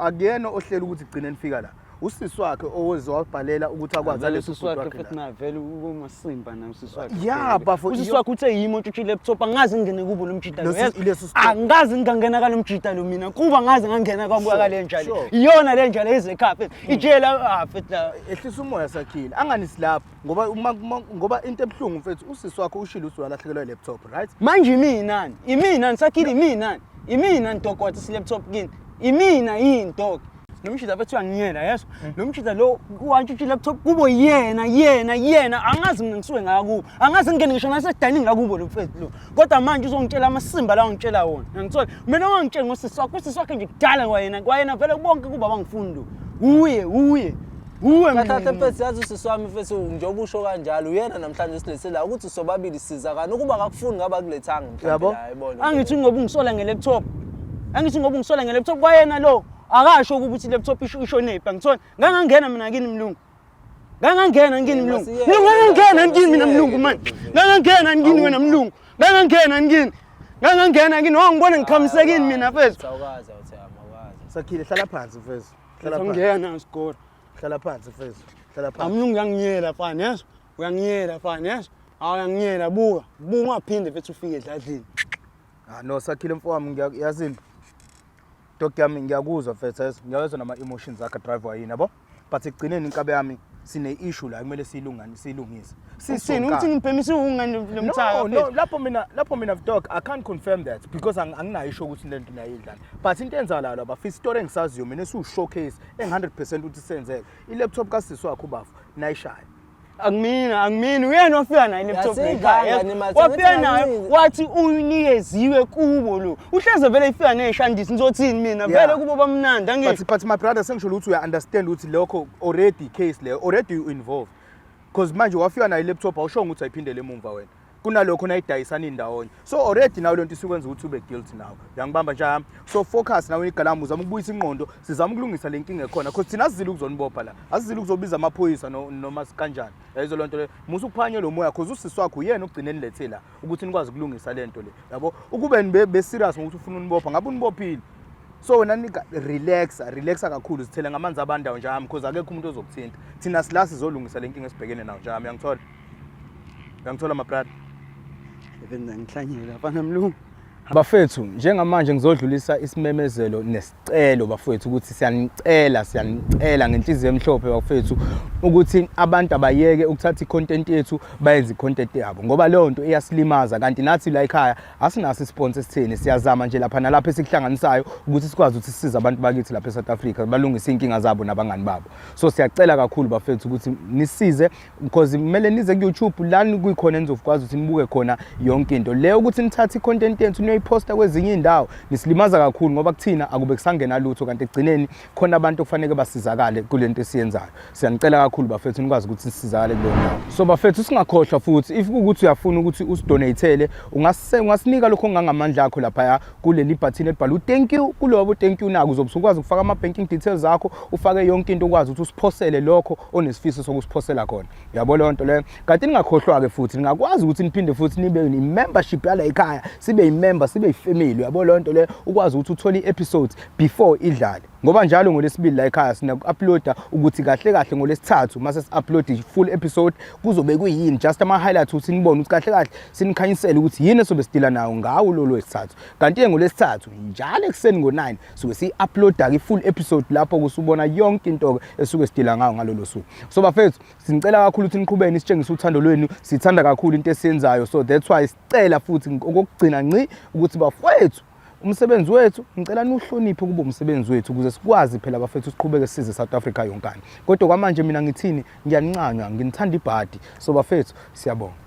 Akuyena ohlele ukuthi gcine nifika la. Usisi wakhe oweze wabhalela ukuthi akwazi Vele alethe usisi ubhuti wakhe wakhe futhi la. naye vele umasimba naye usisi wakhe. Yeah, bafo, Usisi wakhe uthe yimi otshutshi laptop, angazi ngingene kubo lo mjita lo. Leso story. Angazi ngingangena kalo mjita lo mina, kuba ngaze ngangena kwabuka kale nja le. Iyona le nja le ezekhaya mfethu. Ijela ah mfethu la. Ehlisa umoya, Sakhile, anganisilapho ngoba ngoba into ebuhlungu, mfethu, usisi wakho ushilo ukuthi walahlekelwa i-laptop, right? Manje iminani? Iminani, Sakhile, iminani? Imina dog wathi laptop kini. Imina yini, dog? Lo mshida bethu uyangiyela, yeso. Lo mshida lo wantshintshi laptop kubo yena yena yena, angazi mina ngisuke ngakubo. Angazi ngingene ngisho nase dining lakubo lo mfethu lo. Kodwa manje uzongitshela amasimba la ongitshela wona. Ngiyangithola. Mina ungangitsheli ngosisi wakho, usisi wakhe nje kudala kwayena, kwayena vele bonke kuba bangifuni lo. Uye, uye. Uwe. Kahle kahle, mfethu, yazi usisi wami, mfethu, njengoba usho kanjalo, uyena namhlanje usilethele la ukuthi sobabili sizakana. Ukuba akakufuni ngabe akulethanga mhlawumbe Yabo. la, yayibona. Angithi ngoba ungisola nge-laptop. Angithi ngoba ungisola nge-laptop, kwayena lo akasho ukuba uthi laptop isho ishonephi, angithola. Ngangangena mina kini, mlungu. Ngangangena kini, mlungu. Masiyeke, Mlungu, ngangangena kini mina, mlungu, manje. Ngangangena kini wena, mlungu. Ngangangena kini. Ngangangena kini, wangibona ngiqhamise kini mina, mfethu. Awukazi, awutheyami, awukazi. Sakhile, hlala phansi, mfethu, hlala phansi. Ngiyena ngisigora. Hlala phansi, mfethu, hlala phansi. Amlungu, uyangiyela fana, yeso. Uyangiyela fana, yeso. Hawu, uyangiyela, buka. Buka, ungaphinde mfethu ufike edladleni. Ah no, Sakhile mfowami, ngiyazini, dog yami, ngiyakuzwa, mfethu, yazi ngiyawezwa nama-emotions akhe driver yini, yabo, but ekugcineni, inkabe yami, sine-issue la kumele siyilungane, siyilungise. Uthini? Uthi ngibhemise ungani lomthaka? No, lapho mina, dog, I can't confirm that because anginayo isho ukuthi lento nayidlala, but into enzakalayo bafisa isitori engisaziyo mina esiwu-showcase engu-100% ukuthi senzeke, i-laptop kasisi wakho ubafo nayishaya. Akumina, akumina, uyena wafika nayo i-laptop Yasinganga ekhaya. ni mathi, Wafika ngithi nayo angizi. wathi uyinikeziwe kubo lo. Uhleze vele ifika ney'shandisi, ngizothini mina? Vele kubo bamnandi, angisho. But my brother, sengisho ukuthi uya-understand ukuthi lokho already case leyo already you involved, because manje wafika nayo i-laptop, awushongo ukuthi ayiphindele emumva wena, kunalokho nayidayisana indawonye, so already nawe lento isukwenza ukuthi ube guilty nawe, uyangibamba nje yami? So focus nawe igalamu, uzama ukubuyisa ingqondo, sizama ukulungisa le nkinga ekhona, because thina asizile ukuzonibopha la, asizile ukuzobiza amaphoyisa noma kanjani, yayizo loo nto leyo. Musa ukuphanye lo moya, cause usisi wakho uyena ogcine nilethe la ukuthi nikwazi ukulungisa le nto le, yabo. Ukube nibe be-serious ngokuthi ufuna unibopha, ngabe unibophile. So wena nika relaxa, relaxa kakhulu, zithele ngamanzi abandayo nje yami, because akekho umuntu ozokuthinta. Thina sila sizolungisa le nkinga esibhekene nayo nje yami, uyangithola? Uyangithola, my brother? Benza ngihlanyela fana, mlungu. Bafethu, njengamanje ngizodlulisa isimemezelo nesicelo, bafethu, ukuthi siyanicela, siyanicela ngenhliziyo emhlophe, bafethu, ukuthi abantu abayeke ukuthatha i-content yethu bayenze i-content yabo, ngoba leyo nto iyasilimaza. Kanti nathi la ekhaya asinaso isponsor esitheni, siyazama nje lapha nalapha esikuhlanganisayo ukuthi sikwazi ukuthi sisize abantu bakithi lapha eSouth Africa balungise iy'nkinga zabo nabangani babo. So siyacela kakhulu, bafethu, ukuthi nisize, because kumele nize ku-YouTube lani kuyikhona enizokwazi ukuthi nibuke khona yonke into leyo. Ukuthi nithathe i-content yethu niyoyiphosta kwezinye iy'ndawo, nisilimaza kakhulu, ngoba kuthina akube kusangena lutho, kanti ekugcineni khona abantu okufanele basizakale kule nto esiyenzayo. Siyanicela kakhulu, bafethu, nikwazi ukuthi sisizakale kuleyo ndawo. So bafethu, singakhohlwa futhi, if kuwukuthi uyafuna ukuthi usidonatele, ungasinika lokho okungangamandla akho laphaya kuleli bhathini elibhalwe u-thank you. Kulobo thank you nako uzobe usukwazi ukufaka ama-banking details akho, ufake yonke into, ukwazi ukuthi usiphosele lokho onesifiso sokusiphosela khona, uyabo leyo nto leyo. Kanti ningakhohlwa-ke futhi, ningakwazi ukuthi niphinde futhi nibe i-membership yala ekhaya, sibe i-member, sibe i-family, uyabo leyo nto leyo, ukwazi ukuthi uthole i-episodes before idlale, ngoba njalo ngolwesibili la ekhaya sinaku-uploada ukuthi kahle kahle ngolwesithathu mase si-upload i-full episode kuzobe kuyini, just ama-highlights ukuthi nibone ukuthi kahle kahle sinikhanyisele ukuthi yini esobe sidila nayo ngawo lolo lwesithathu. Kanti-ke ngolwesithathu njalo ekuseni ngo-9 suke siyi-uploada-ke i-full episode, lapho kusubona yonke into-ke esuke sidila ngayo ngalolo suku. So bafethu, sinicela kakhulu ukuthi niqhubeke nisitshengise uthando lwenu. Sithanda kakhulu into esiyenzayo, so that's why sicela futhi okokugcina nci ukuthi, bafowethu, umsebenzi wethu ngicela niwuhloniphe, kube umsebenzi wethu ukuze sikwazi phela, bafethu, siqhubeke size South Africa yonkana. Kodwa kwamanje mina ngithini? Ngiyanincanywa, nginithanda ibhadi. So bafethu, siyabonga.